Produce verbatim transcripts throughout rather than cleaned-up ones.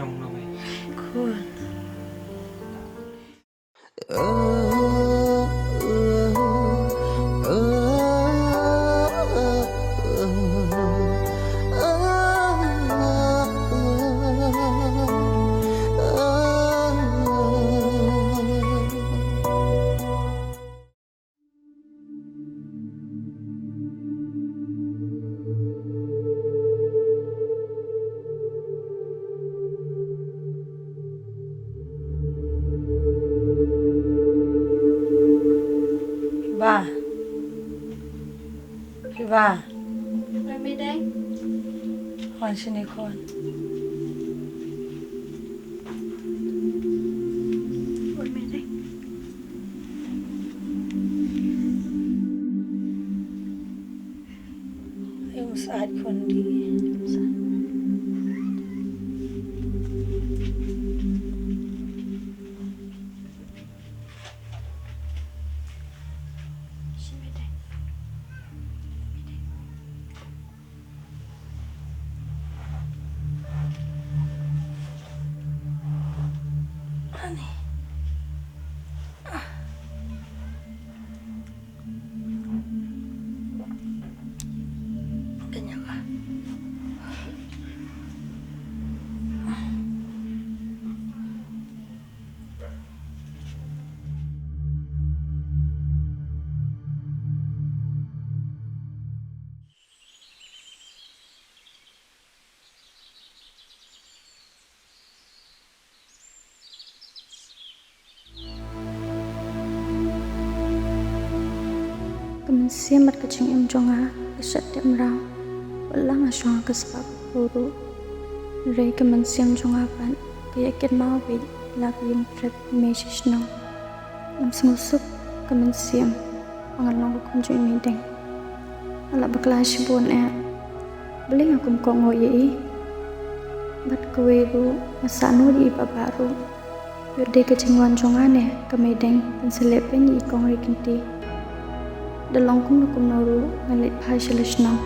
Khun. Ba. Phi ba? Oi, Meideng. Wan shane khun. Oi, Meideng. Ai, u sait khun di. Ka mynsiem bad ka jingim jong nga ka shah teh mraw. Wat la nga shong ha ka spah ka phew ruh, hynrei ka mynsiem jong nga pat ka ïa kynmaw beit la ka ïing trep i mei sha shnong. Ngam sngewsuk ka mynsiem ba ngan long ka khun jong i Meideng. Nga la bakla shibun eh. Balei nga kum kohnguh ïa i? Bad kawei ruh nga sah nud ïa i Bah Bah ruh. Ïoh dei ka jingwan jong nga ne ka Meideng pynsleh pyn ïa i Kong Ri Kynti. Da long kumno kumno ruh ngan leit phai sha la shnong.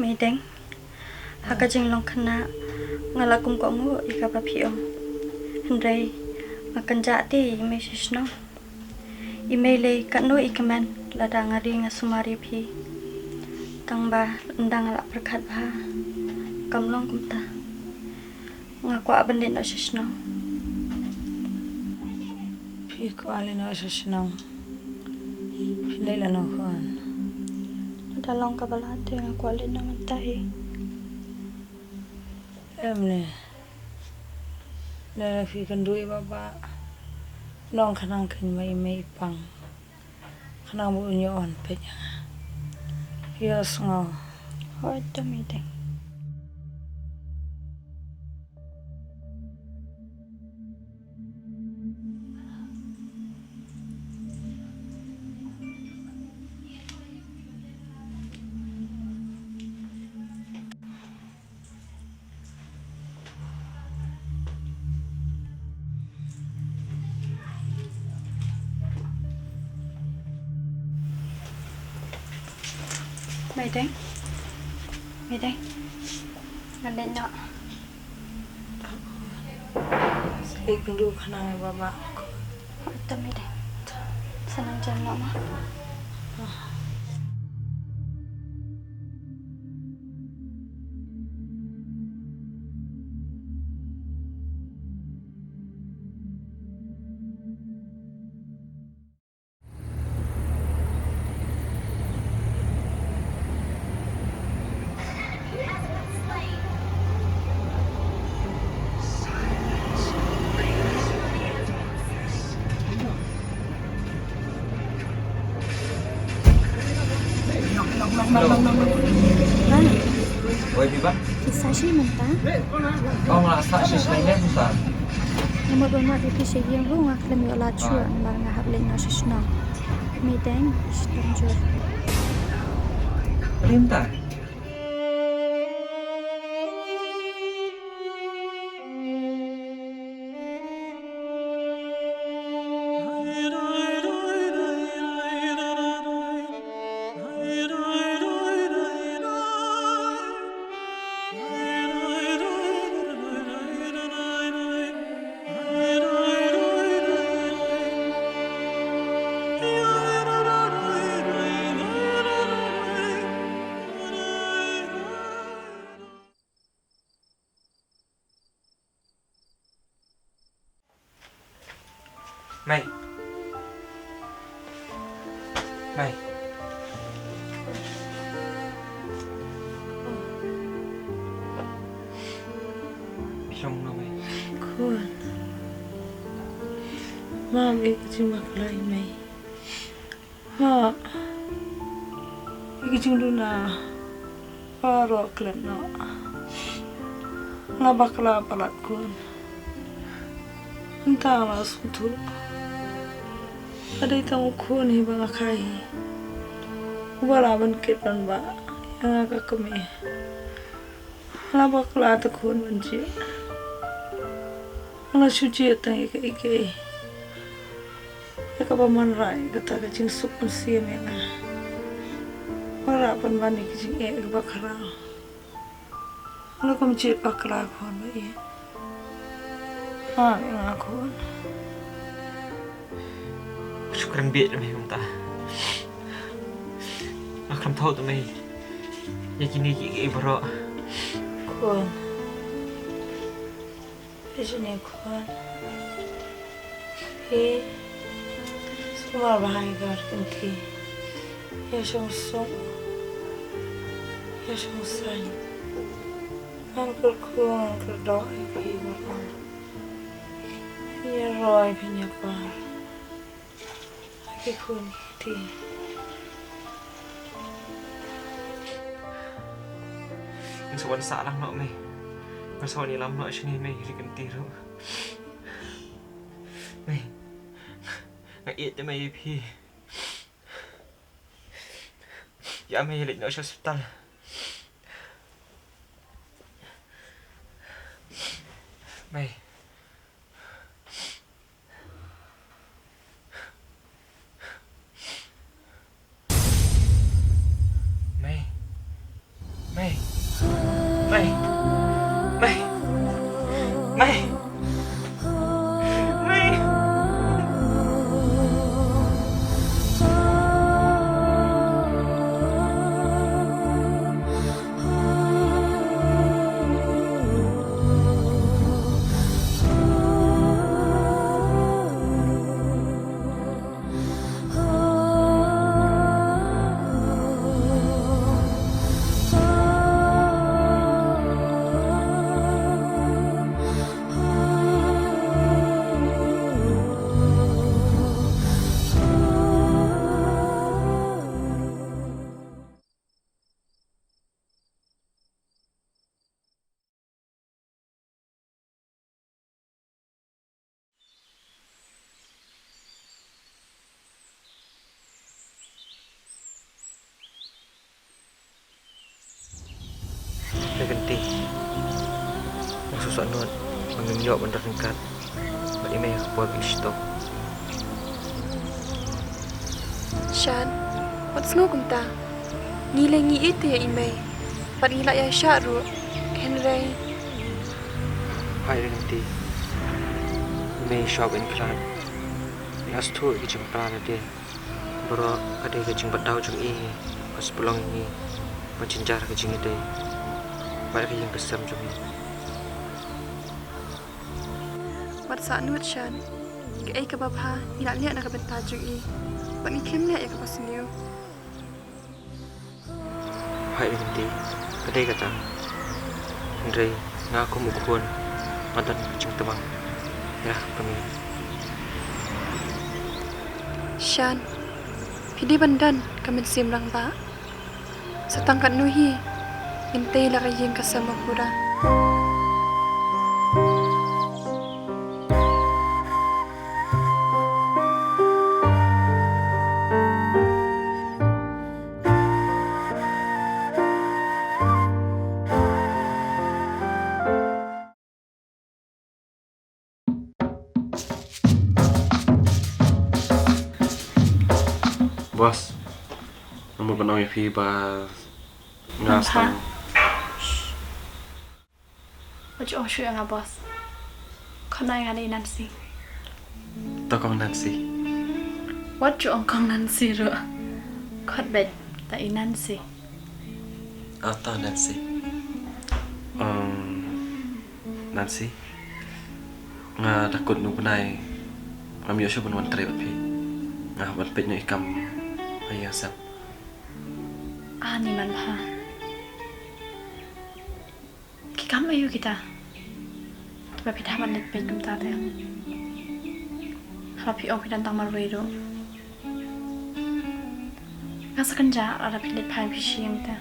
Meideng, ha ka jinglong khynnah nga la kum kohnguh ïa kaba phi ong. Hynrei nga kynjah te ïa i mei sha shnong. I mei lei katno i kmen lada nga ri nga sumar ïa phi. Tang ba ynda nga la pyrkhat bha kam long kumta. Nga kwah ban leit noh sha shnong. Phi kwah leit noh sha shnong? Phi leit lano khun? Da long kaba lah te nga kwah leit noh mynta hi. Em ne. Lada phi kynduh ïa Bah Bah, nong khnang kynmaw ïa i mei i pang. Khnang ba un ïoh wan peit ïa nga. Ïohsngew. Hooid to Meideng. Meideng. Meideng. Ngan leit noh. Sa ïakynduh khnang ïa Bah Bah. To Meideng. Sa nang jem noh ma. Oi, phi ba? Phi sah shuh mynta? Oh, nga sah shuh shuh mynta. Nga mut ban wad ïa phi sha ïing ruh nga khlem ïoh lad shuh namar nga hap leit noh sha shnong. Meideng, shitom jur. Lim ta. Mei. Mei. Shong noh, Mei. Khun. Mom, ïa ka jingbakla ïa i Mei. Mom, ïa ka jingduna baroh klet noh. La bakla palat khun. Mynta nga sngewthuh. Ka dei tang u khun hi ba nga kha hi, uba lah ban kit ban bah ïa nga ka kmie. La bakla te khun ban jied. Nga shu jied tang ïa kaei kaei, ïa kaba man rah ïa kata ka jingsuk mynsiem ïa nga. Wanrah pynban ïa ka jingeh kaba khraw. Nga kum jied bakla khun ba ïeit. Map ïa nga khun. Shu kren bieit Mei kumta. Nga khlem thaw te Mei ïa kine kiei kiei baroh. Khun. Phi jin ïa khun. Phi sumar bha ïa ka kynti. Ïa shong suk, ïa shong saiñ. Ngan kyrkhu ngan kyrdoh ïa phi baroh. Phin ïaroh phin ïapar ha ki khun ki kti. Nga shu wan sah lang noh Mei. Nga shu wan ïalam noh sha ngi Mei, ri kynti ruh. Mei, nga ïeit te Mei ïa phi. Ïa Mei leit noh sha hospital. Mei. Mei. Mei. Mei. Mei. Mei. Mei. Re kynti, nga sngewsih nud ba ngim ïoh ban don ryngkat bad i mei ha ka por ba i shitom. Shan, wat sngew kumta. Ngi leh ngi ïeit ïa i mei bad ngi la ïaishah ruh. Hynrei, hai re kynti, i mei i shah ban khlad. Nga sngewthuh ïa ka jingpra lade. Baroh ka dei ka jingbat daw jong i, ka spalong ïa ngi, ka jynjar ka jingïadei bad ka ïing ka sem jong ngi. Wat sah nud Shan, kaei kaba bha ngi la leh na ka bynta jong i, bad ngi khlem leh ïa kaba sniew. Hai re kynti, ka dei kata. Hynrei nga kum u khun nga don ka jingtbang ïa ka kmie. Shan, phi dei ban don ka mynsiem rangbah. Sa tang katno hi ngin tei la ka ïing ka sem ba pura. Boss, nga mut ban ong ïa phi ba nga sdang. Wat ju ong shuh ïa nga boss. Khot ïa nga da i Nancy. To kong Nancy. Wat ju ong kong Nancy ruh. Khot beit da i Nancy. Ah, to Nancy. Um, Nancy. Nga da kut na u bnai ngam ïoh shuh ban wan trei bad phi. Nga hap ban peit noh ïa i kam ha ïing ha sem. Ani man bha. Ki kam aïu kita? Kiba phi hap ban leit peit kumta te. Haba phi ong phi don tang marwei ruh. Nga sa kynjah lada phi leit phai phi sha ïing te.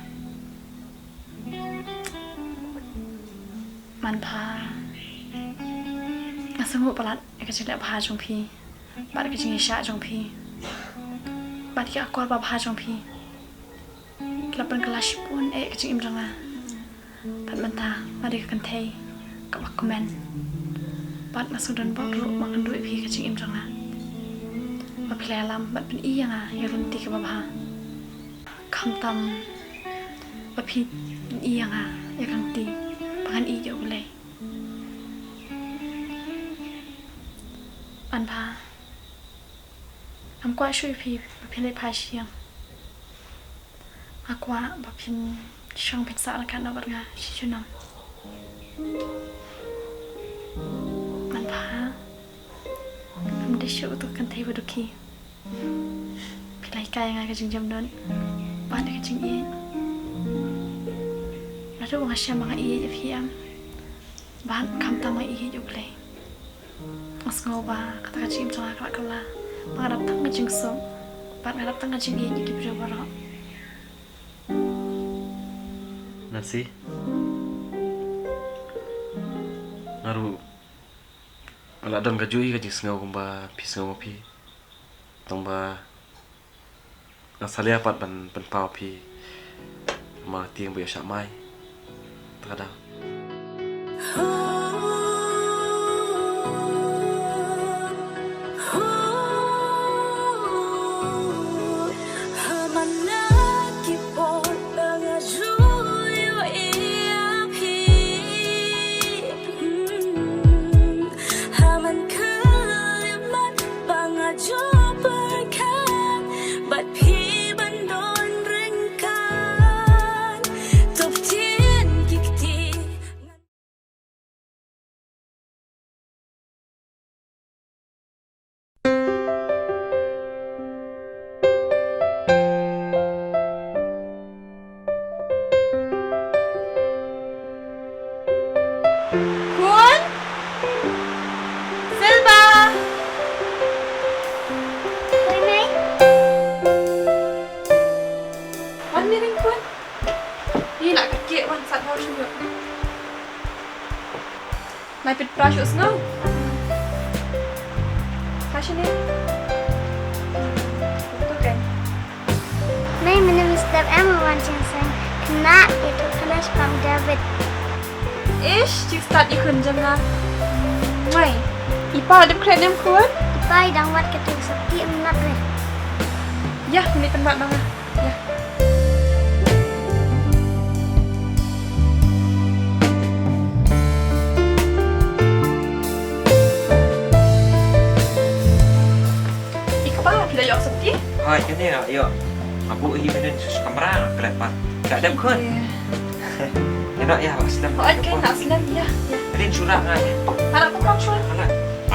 Man bha. Nga sngewnguh palat ïa ka jingleh bha jong phi bad ka jingïaishah jong phi bad ka akor babha jong phi. Ki la pynkylla shibun eh ka jingim jong nga. Bad mynta nga dei ka kynthei kaba kmen. Bad nga sngewdon bok ruh ba ngan duh ïa phi ha ka jingim jong nga. Ba phi la ïalam bad pyni ïa nga ïa ka lynti kaba bha. Khamtam ba phi pyni ïa nga ïa ka lynti ba ngan ïeit ïa U Blei. An bha. Ngam kwah shuh ïa phi ba phin leit phai sha ïing. Nga kwah ba phin shong phin sah ryngkat noh bad nga shi junom. Man bha. Ngam dei shuh uto u kynthei ba dukhi. Phi la hikai ïa nga ka jingjemnud bad ka jingïeit. Naduh ba nga shem ba nga ïeit ïa phi em. Bad khamtam nga ïeit ïa U Blei. Nga sngew ba kata ka jingim jong nga ka la kylla. Ba nga dap tang ka jingsuk bad nga dap tang ka jingïeit ïa ki briew baroh. Nancy. Nga ruh nga la don kajuh ka jingsngew kumba phi sngew ma phi. Tang ba nga salia pat ban pynpaw phi. Ma tieng ba ïoh shah mai. Ta ka daw. Ha man khyllipmat ba nga ju pyrkhat bad phi ban don ryngkat. To ktien ki kti. Khun? Silba! Wan, Mei. Wan, Mei, ring khun. Ih, la ka keh wan sat haw shuh. Nai pit pra shuh sngew. Ka shane. Uto kan. Mei, mynne mynstep em u wan jingseng. Khynnah ïathuh khana shaphang David. Ish, jingstad i khun jong nga. Mei, i pa dep khreh ne em khun? I pa i dang wad, kata ka sopti mynta re. Ïa, mynne pynbad ma nga. Ïa. I kpa, phi la ïoh sopti? Hooid, kane ïoh, ïoh. Nga buh hi mynne sha kamra, nga klet pat. Ka dep khun. Ïa. Ïa noh, ïa, la slem. Hooid, kan la slem, ïa, ïa. Rin shu rah nga, ïa. Hala, pynkham shuwa. Hala.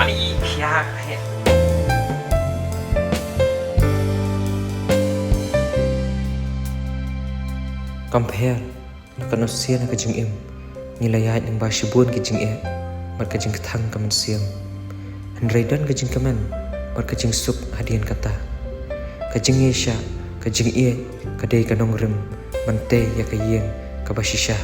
Ani, khia, ïa. Kam pher, la katno sien ha ka jingim ngi la ïaid lyngba shibun ki jingeh bad ka jingkthang ka mynsiem. Hynrei don ka jingkmen bad ka jingsuk hadien kata. Ka jingïaishah, ka jingïeit, ka dei ka nongrim ban tei ïa ka ïing kaba shisha.